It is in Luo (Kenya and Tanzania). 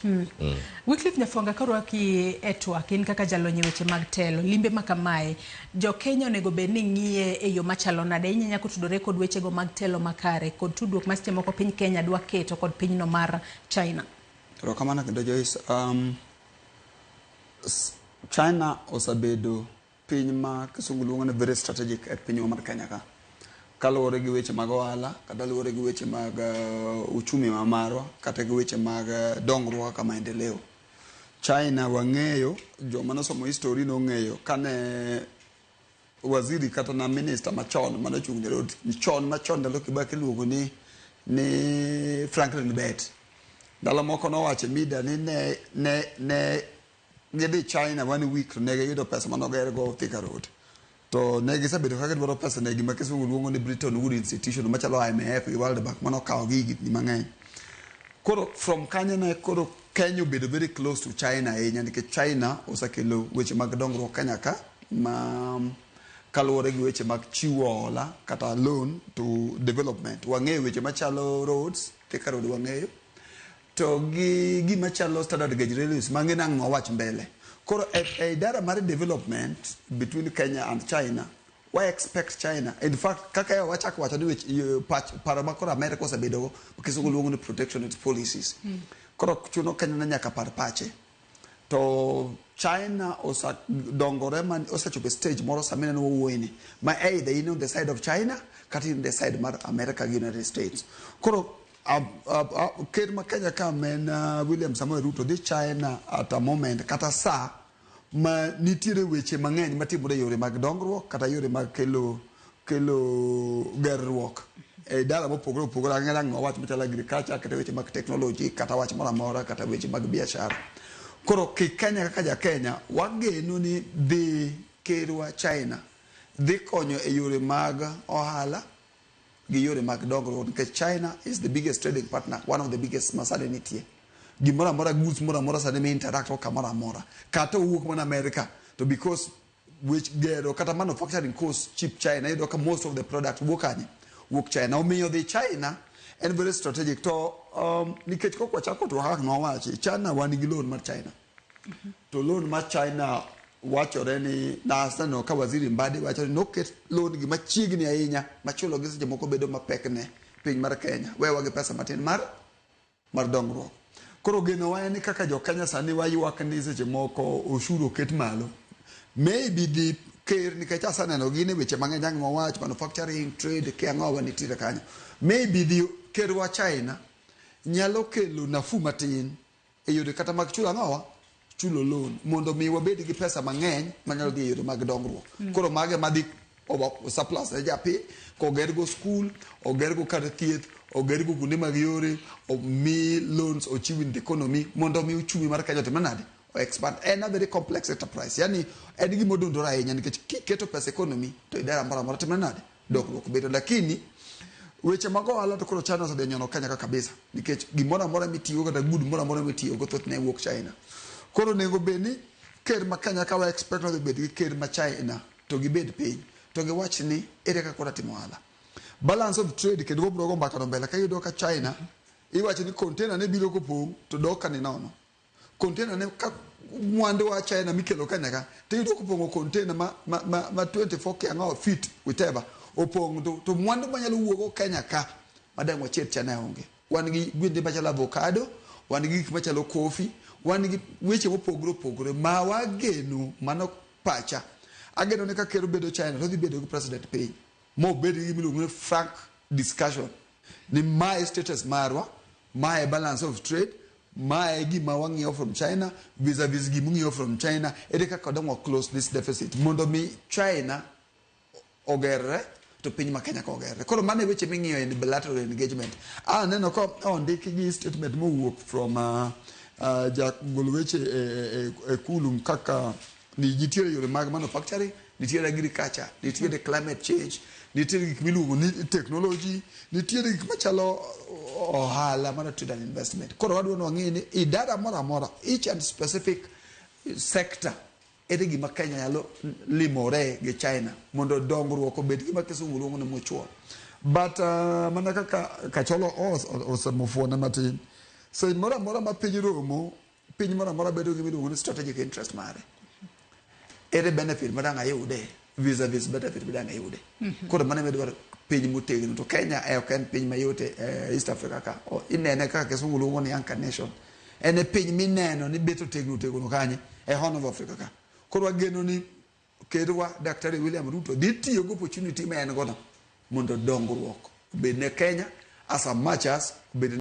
Wycliffe Nyafonga, korwaki e twak, in kaka jalony e weche mag telo, limbe ma kamae, jo Kenya onego bed ni ng'iye e yo machalo nade? Ahinya ahinya kotudore kod wechego mag telo makare kod tudruok ma seche moko piny Kenya dwa keto kod pinyno mar China. Erokamano kendo Joyce. China osebedo piny ma kisungu luongo ni very strategic e pinywa mar Kenya ka. Kaluwore gi weche mag ohala, kata luwore gi weche mag uchumi ma marwa, kata gi weche mag dongruok kaka maendeleo. China wang'eyo, joma nosomo history nong'eyo kane waziri kata na minister machon manochung' ne road chon machon ndalo Kibaki iluongo ni Franklin Bett. Ndalo moko nowacho e media ni ne gidhi China one week to ne giyudo pesa manoger go Thika Road. To ne gisebedo ka gidwaro pesa ne gima kisungu luongo ni Bretton Woods Institution machalo IMF gi World Bank manokawo gi higni mang'eny. Koro from kanyo ne koro Kenya obedo very close to China ahinya nikech China osekelo weche mag dongruok Kenya ka ma kaluwore gi weche mag chiwo hola kata loan to development. Wang'eyo weche machalo roads, Thika Road wang'eyo. To gi gima chalo standard gauge railways mang'e nang' wawach mbele. Koro e idara mar development between Kenya and China, wa expect China. In fact, kaka e wachako wacho ni wech pach paro ma koro America osebedo go, kisungu luongo ni protectionist policies. Koro chuno Kenya ni nyaka par pache. To China osedongore man osechopo e stage moro sama ineno wawuoye ni ma either in on the side of China kata in the side mar America gi United States. Koro ker ma Kenya ka men William Samoei Ruto dhi China at a moment kata sa ma nitiere weche mang'eny matimore e yore mag dongruok kata yore mag kelo gerruok e idara mopogore opogore. Ang'e ang' wach machalo agriculture kata weche mag technology kata wach moro amora kata weche mag biashara. Koro ki Kenya kaka ja Kenya wageno ni dhi kerwa China dhi konyo e yore mag ohala gi yore mag dongruok nikech China is the biggest trading partner, one of the biggest ma sani nitie. Gimoro amora, goods moro amora sani mi interact go kamoro amora. Kata owuok mana America to because wech gero kata manufacturing cost cheap China, iyudo ka most of the product wuok kanye? Wuok China. Omiyo dhi China en very strategic. To nikech kok wachako to kaka nwawachi, China wan gi loan mar China. To loan mar China wachore ni naseneno ka waziri Mbadi wacho ni noket loan gi machiegni ahinya machulo gi seche moko bedo mapek ne piny mar Kenya. Wewa gi pesa matin mar dongruok. Koro geno wa en ni kaka jo Kenya sani waywak ni seche moko ushuru oket malo. Maybe dhi ker nikech aseneno gin e weche mang'eny ang' wawach manufacturing, trade, kia ang'owa nitiere kanyo. Maybe dhi kerwa China nyalo kelo nafuu matin e yore kata mag chulo ang'owa chulo loan mondo mi wabed gi pesa mang'eny manyalo dhi e yore mag dongruok. Koro mage madhi surplus ne japiny koger go school, oger go kar thieth, oger go kuonde mag yore, omi loans ochiw in the economy mondo mi uchumi mar Kenya otim nade? O expand. En a very complex enterprise. Yani en gima odundore ahinya nikech kiketo pesa economy to idara moro amora timre nade? Dongruok bedo. Lakini weche mag ohala to koro China osedhi nyono Kenya ka kabisa nikech gimoro amora mitiyogo kata good moro amora mitiyogo thothne wuok China. Koro onego bed ni ker ma Kenya ka wa expect ni odhi bed gi ker ma China to gibed piny to giwach ni ere kaka wadwa timo ohala. Balance of trade kendo wabiro go mbaka no mbele ka iyudo ka China iwacho ni container ne biro kopong' to dok ka ni nono. Container ne ka mwandu wa China mikelo Kenya ka to iyudo kopong'o container ma 24 kia ang'o feet whatever opong' to mwandu manyalo wuok go Kenya ka madang' wachier China onge. Wan gi gwende machalo avocado, wan gi gik machalo coffee, wan gi weche mopogore opogore ma wageno mano pacha. Ageno ni ka ker obedo China to odhi bedo gi president piny mobed gi gima iluongo ni frank discussion ni mae status marwa, mae balance of trade, mae gima wang'iewo from China vis-a-vis gima ung'iewo from China, ere kaka dong' wa close this deficit mondo mi China ogerre to piny ma Kenya ka ogerre. Koro mano e weche ming'iyo in bilateral engagement. Aneno ka ondiki gi statement mowuok from jagol weche e kulu kaka ni nitiere yore mag manufacturing, nitiere agriculture, nitiere climate change, nitiere gik miluongo ni technology, nitiere gik machalo ohala mar trade and investment. Koro wadwa ni wang'e ni idara moro amora, each and specific sector ere gima Kenya nyalo limore gi China mondo dongruok obed gima kisungu luongo ni mutual. But mana kaka Kacholo osemufuone matin. So moro amora ma piny romo, piny moro amora bedo gi miluongo ni strategic interest mare. Ere benefit ma dang' ayude vis-a-vis benefit ma dang' ayude. Koro mano ema idwaro piny motegno. To Kenya e ok en piny mayot e East Africa ka. Inene kaka kisungu luongo ni anchor nation. En e piny mineno ni bet otegno otegno kanye e Horn of Africa ka. Koro wageno ni kerwa Daktari William Ruto dhi tiyo gi opportunity ma en godo mondo dongruok obed ne Kenya as much as obed.